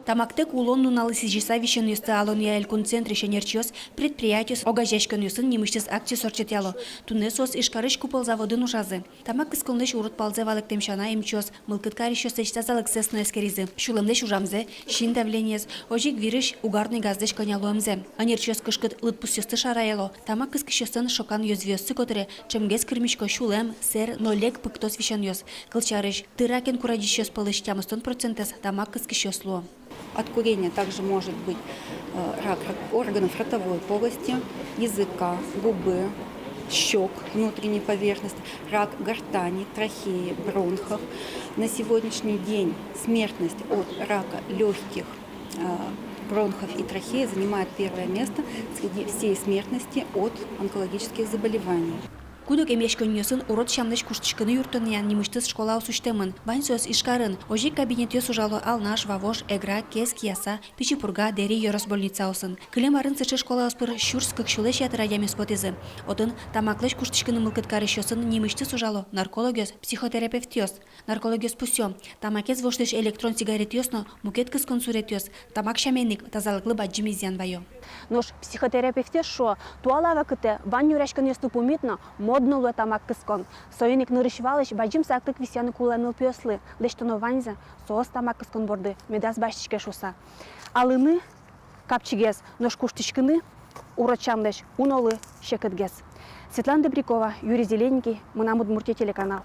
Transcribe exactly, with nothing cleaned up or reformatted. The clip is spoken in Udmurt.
Тамактэк улон нуналлы сӥзьыса висёнъёсты алонъя элькун центрысь ӧнерчиос, предприятиос, огазеяськонъёсын нимысьтыз акциос ортчытъяло. Туннэ соос Ижкарысь «Купол» заводын ужазы. Тамак кысконлэсь урод палзэ валэктэм сяна эмчиос мылкыд карисьёслэсь тазалыксэс но эскеризы: сюлэмлэсь ужамзэ, син давлениез, озьы ик вирысь угарной газлэсь кӧня луэмзэ. Ӧнерчиос кышкыт лыдпусъёсты шараяло. Тамак кыскисьёслэн шокан ёзвиоссы котыре ӵемгес кырмисько сюлэм, сэр но лек пыктос висёнъёс. Кылсярысь, ты ракен курадӟисьёс пӧлысь тямыстон процентэз тамак кыскисьёс луо. От курения также может быть, э, рак, рак органов ротовой полости, языка, губы, щёк, внутренней поверхности, рак гортани, трахеи, бронхов. На сегодняшний день смертность от рака лёгких, э, бронхов и трахеи занимает первое место среди всей смертности от онкологических заболеваний. Куд-ог эмъяськонниосын урод сямлэсь куштӥськыны юрттонъя нимысьтыз школаос усьтэмын. Вань соос Ижкарын. Озьы ик кабинетъёс ужало Алнаш, Вавож, Эгра, Кез, Кияса, Пичи Пурга, Дэри ёрос больницаосын. Кылем арын сыӵе школаос пыр сюрс кык сюлэсь ятыр адямиос потӥзы. Отын тамаклэсь куштӥськыны мылкыд карисьёсын нимысьтыз ужало наркологъёс, психотерапевтъёс. Наркологъёс пусъё: тамакез воштӥсь электрон сигаретъёс но мукет кыскон суретъёс тамак сямен ик тазалыклы бадӟым изъян ваё. Нош психотерапевтъёс шуо, туала вакытэ вань нюръяськонъёсты пумит но, модно луэ тамак кыскон. Соин ик нырысь валысь бадӟым саклык висъяны кулэ нылпиослы, лэсьтоно ваньзэ, соос тамак кыскон борды медаз басьтӥське шуыса. Алыны капчигес, нош куштӥськыны урод сямлэсь унолы секытгес. Светлана Добрякова, Юрий Зелененький, «Мынам Удмуртие» телеканал.